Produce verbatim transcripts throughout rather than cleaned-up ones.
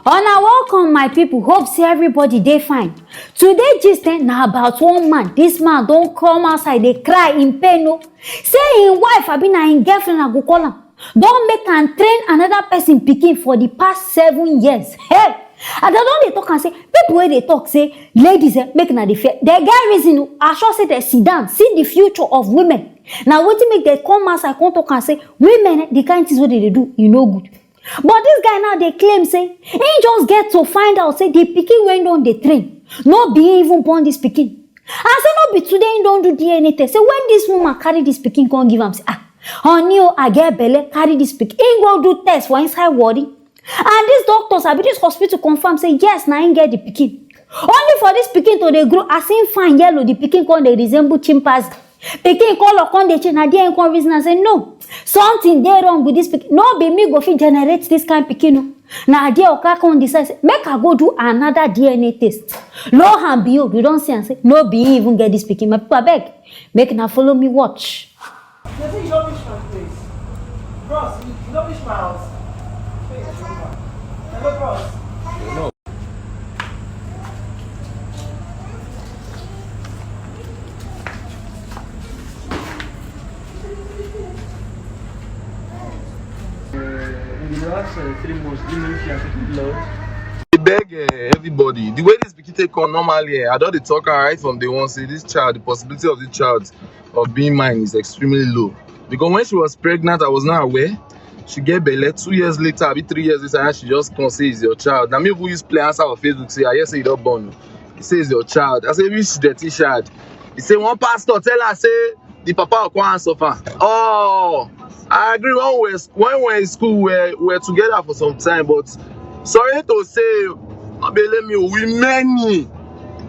Una welcome, my people. Hope say everybody dey fine. Today gist, eh, na about one man. This man don come outside dey cry in pain o. Say him wife, abi na him girlfriend I go call am, don make am train another person pikin for the past seven years. Hey! I don dey talk am say, people wey dey talk say ladies, eh, make una dey fear. Dem get reason o. I sure say dem sit down, see the future of women. Na wetin make dem come outside come talk am say women, eh, the kind things wey dem dey do, e no good. But this guy now dey claim say he just get to find out say the pikin wey don dey train, no be him even born this pikin. And say no be today he don do D N A test. Say when this woman carry this pikin come give am, say, "Ah, honey o, I get belle, carry this pikin." He go do test for inside Warri. And these doctors, abi this hospital, confirm say yes, na him get the pikin. Only for this pikin to dey grow, as him fine yellow, the pikin come dey resemble chimpanzee. Pikin color come dey change. Na there him come reason and say, "No, something dey wrong with this pikin. No be me go fit generate this kind pikin o." Na there oga come decide say, "Make I go do another D N A test." Lo and behold, we don see am say no be him even get this pikin. My people, abeg, make una follow me watch. They say you don't reach my place. Bros, you, you don't reach my house. Hey, Jehovah. Hello, bros. In the last uh, three months, do you know if you are taking blood? I beg uh, everybody. The way this pikin take come normally, eh, I don dey talk am right from day one. Say this child, the possibility of this child of being mine is extremely low. Because when she was pregnant, I was not aware. She get belle two years later, abi three years later, and she just come say it's your child. Na me who use play answer for Facebook say, "I hear say you don born." He say it's your child. I say, "Which dirty child?" He say, "One pastor tell her say the papa go come answer for her." Oh, I agree. When we were, when we were in school, we were, we were together for some time, but sorry to say, no be only me, we many.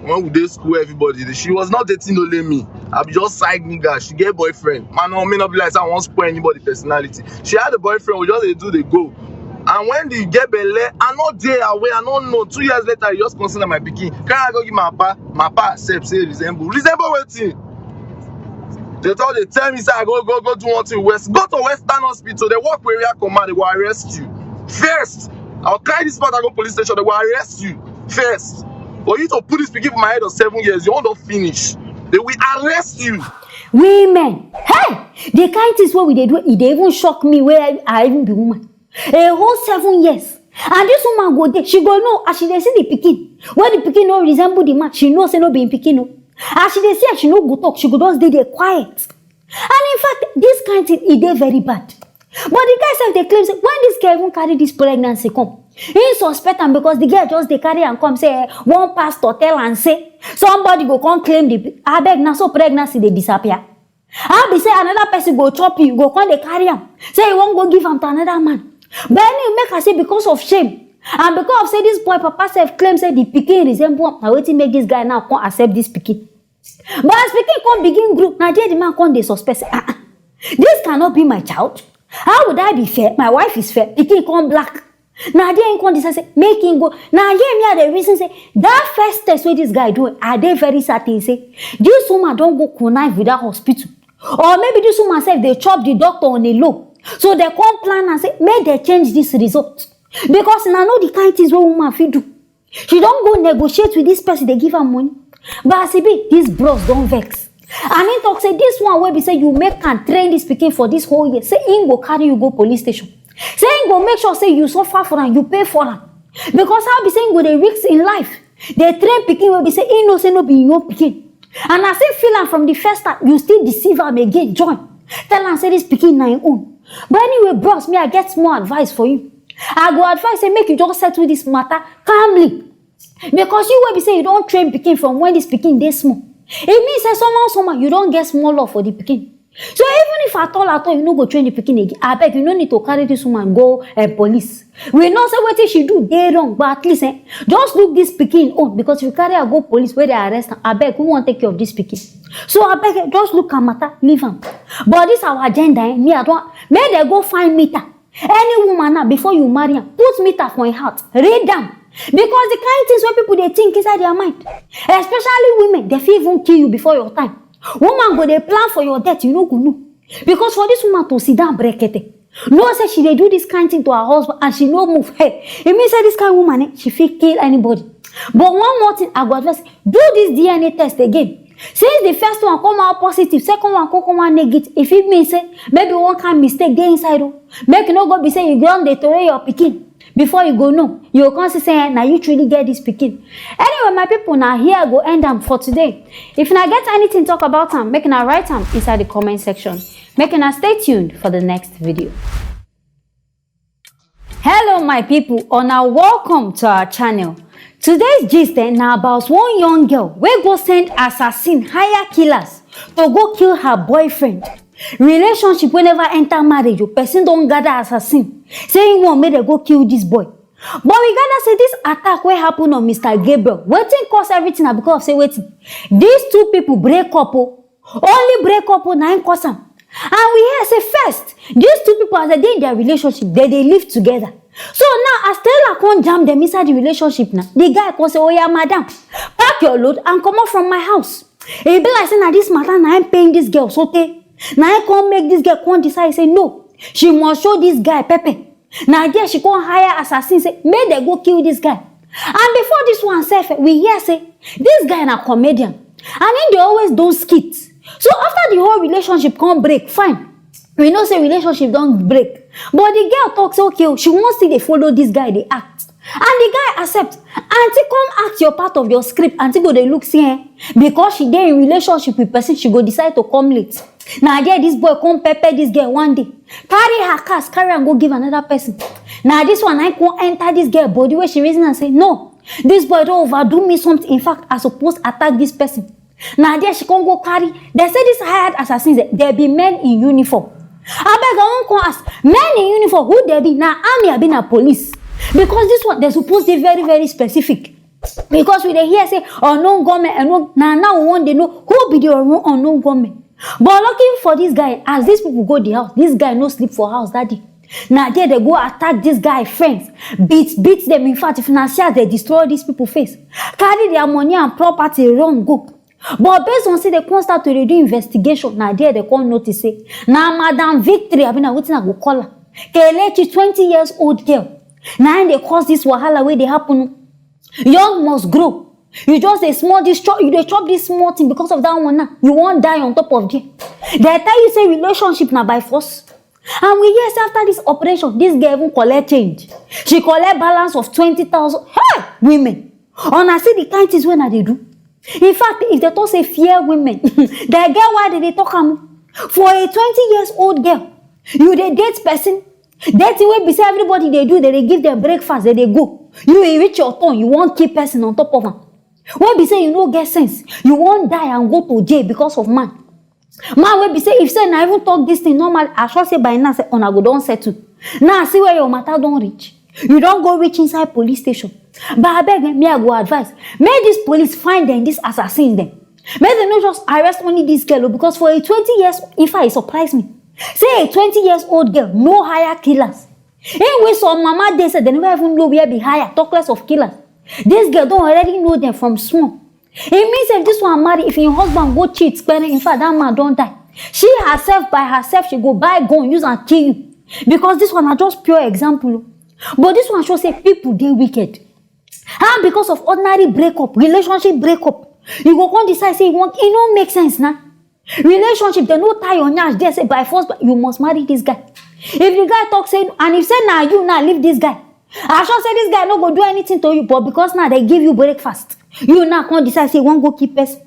When we dey school, everybody, she was not dating only me. I be just side nigga. She get boyfriend. Man, no, me not be like say I wan spoil anybody personality. She had a boyfriend. We just dey do the go. And when the get belle, I no dey aware. I no know. Two years later, he just consider my pikin. Can I go give my papa? My papa accept say resemble. Resemble wetin? They thought they tell me say I go go go do one thing west. Go to Western Hospital. They work with area command. They will arrest you first. I'll carry this matter go police station. They will arrest you first. For you to put this pikin for my head of seven years, you want to finish. They will arrest you. Women, hey, the kind things wey we dey do, e dey even shock me wey I, I even be woman. A whole seven years. And this woman go dey, she go know as she dey see the pikin. When the pikin no resemble the man, she know say no be him pikin o. As she dey see am, she no go talk, she go just dey there quiet. And in fact, this kind thing, e dey very bad. But the guy sef dey claim say when this girl even carry this pregnancy come, he suspect am because the girl just dey carry am come say, eh, one pastor tell am say somebody go come claim the pi-, abeg, na so pregnancy dey disappear? How be say another person go chop you, go come dey carry am, say you wan go give am to another man? But anyway, make I say because of shame and because of say this boy papa sef claim say the pikin resemble am, na wetin make this guy now come accept this pikin. But as pikin come begin grow, na there the man come dey suspect say, "Ah, ah, this cannot be my child. How would I be fair? My wife is fair. Pikin come black." Na there him come decide say make him go. Na here me I dey reason say that first test wey this guy do, I dey very certain say this woman don go connive with that hospital, or maybe this woman sef dey chop the doctor on a low, so they come plan and say make they change this result, because na know the kind things wey woman fit do. She don go negotiate with this person, dey give am money. But as e be, this bros don vex. And he talk say this one wey be say you make am train this pikin for this whole year, say him go carry you go police station. Say him go make sure say you suffer for am, you pay for am. Because how be say him go dey risk him life, dey train pikin wey be say he know say no be him own pikin. And as he feel am from the first time, you still deceive am again, join. Tell am say this pikin na him own. But anyway, bros, me, I get small advice for you. I go advise say make you just settle this matter calmly. Because you wey be say you don train pikin from when this pikin dey small, e mean say somehow, somehow you don get small love for the pikin. So even if at all, at all, you no go train the pikin again, abeg, you no need to carry this woman go, eh, police. We know say wetin she do dey wrong, but at least, eh, just look this pikin own, because if you carry her go police, wey dey arrest am, abeg, who wan take care of this pikin? So abeg, eh, just look her matter, leave am. But this our agenda, eh, me, I don, make dem go find meter. Any woman now, before you marry am, put meter for him heart, read am. Because the kind things wey people dey think inside their mind, especially women, they fit even kill you before your time. Woman go dey plan for your death, you no go know. Because for this woman to sit down brekete, Know say she dey do this kind thing to her husband and she no move. Hey, e mean say this kind woman, eh, she fit kill anybody. But one more thing I go advise, do this D N A test again. Since the first one come out positive, second one come come out negative, e fit mean say maybe one kind mistake dey inside o. Make e no go be say you go dey throw your pikin, before you go know, you go come see say na you truly get this pikin. Anyway, my people, na here I go end am for today. If una get anything talk about am, make una write am inside the comment section. Make una stay tuned for the next video. Hello my people, una welcome to our channel. Today's gist, eh, na about one young girl wey go send assassin, hire killers to go kill her boyfriend. Relationship wey never enter marriage o, person don gather assassin say he wan make dem go kill this boy. But we gather say this attack wey happen on Mister Gabriel, wetin cause everything na because of say wetin? These two people break up o. Only break up o na im cause am. And we hear say first, these two people, as they dey in their relationship, they dey live together. So now, as Stella come jam them inside the relationship now, the guy come say, "Oh yeah, madam, pack your load and comot from my house." E be like say na this matter na im pain this girl so tey. Na im come make this girl come decide say no, she must show this guy pepper. Na there she come hire assassin say make dem go kill this guy. And before this one sef, eh, we hear say this guy na comedian and he dey always do skit. So after the whole relationship come break, fine, we know say relationship don break, but the girl talk say okay o, she wan still dey follow this guy dey act, and the guy accept. Aunty, come act your part of your script. Aunty go dey look say, eh, because she dey in relationship with person, she go decide to come late. Na there this boy come pepper this girl one day, carry her cast, carry am go give another person. Na this one na come enter this girl body, wey she reason and say, "No, this boy don overdo me something. In fact, I suppose attack this person." Na there she come go carry. They say these hired assassins, eh, they be men in uniform. Abeg, I wan come ask, men in uniform, who they be? Na army abi na police? Because this one, they suppose dey very, very specific. Because we dey hear say unknown gunmen, unknown, na now we wan dey know who be the unknown, unknown gunmen. But lucky for this guy, as these people go the house, this guy no sleep for house that day. Na there they go attack this guy friends, beat, beat them. In fact, if una see as they destroy these people face, carry their money and property run go. But based on say they come start to dey do investigation, na there they come notice say na Madam Victory, abi na wetin I go call her, Kelechi, twenty years old girl. Na im dey cause this wahala wey dey happen. Young must grow. You just dey small this chop, you dey chop this small thing. Because of that one now, you wan die on top of there. They tell you say relationship na by force. And we hear say after this operation, this girl even collect change. She collect balance of twenty thousand. Hey, women, una see the kind things wey una dey do. In fact, if they talk say fear women, they get why they dey talk am. For a twenty years old girl, you dey date person, dating wey be say everybody dey do, they dey give them breakfast, they dey go. You, e reach your turn, you wan kill person on top of am. Wey be say you no get sense, you wan die and go to jail because of man. Man wey be say, if say na even talk this thing normal, I sure say by now say una go don settle. Now see where your matter don reach. You don go reach inside police station. But abeg, eh, me I go advise, make this police find them, these assassins them. Make them no just arrest only this girl o, because for a twenty years, in fact, e surprise me. Say a twenty years old girl no hire killers. Anyway, some mama dey say they never even know where be hire, talk less of killers. This girl don already know them from small. E mean say if this one marry, if im husband go cheat, kpere, in fact, that man don die. She herself, by herself, she go buy gun, use and kill you. Because this one na just pure example o. But this one show say people dey wicked. How because of ordinary breakup, relationship breakup, you go come decide say you want, e no make sense na. Relationship, they no tie your nyash there say by force, but you must marry this guy. If the guy talk say, and if say na you now leave this guy, I sure say this guy no go do anything to you, but because now they give you breakfast, you now come decide say you wan go kill person.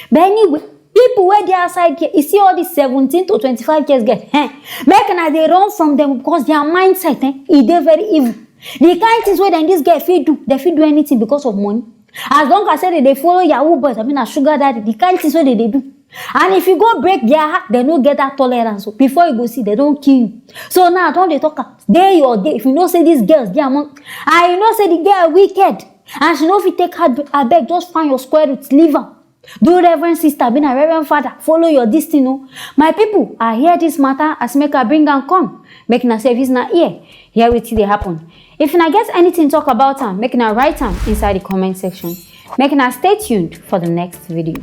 But anyway, people wey dey outside here, you see all these seventeen to twenty-five years girl, eh, make una dey run from them because their mindset, eh, e dey very evil. The kind things wey dem this girl fit do, they fit do anything because of money. As long as say they dey follow yahoo boys, I mean, na sugar daddy, the kind things wey they dey do. And if you go break their heart, they no get that tolerance. So before you go see, they don kill you. So now I don dey talk am. Day your day. If you know say these girls dey among, and you know say the girl wicked, and she no fit take heart, abeg, just find your square root, leave am. Do Reverend Sister, be na Reverend Father, follow your this thing o. My people, I hear this matter as make I bring am come. Make una service na ear, hear wetin dey happen. If una get anything talk about am, make una write am inside the comment section. Make una stay tuned for the next video.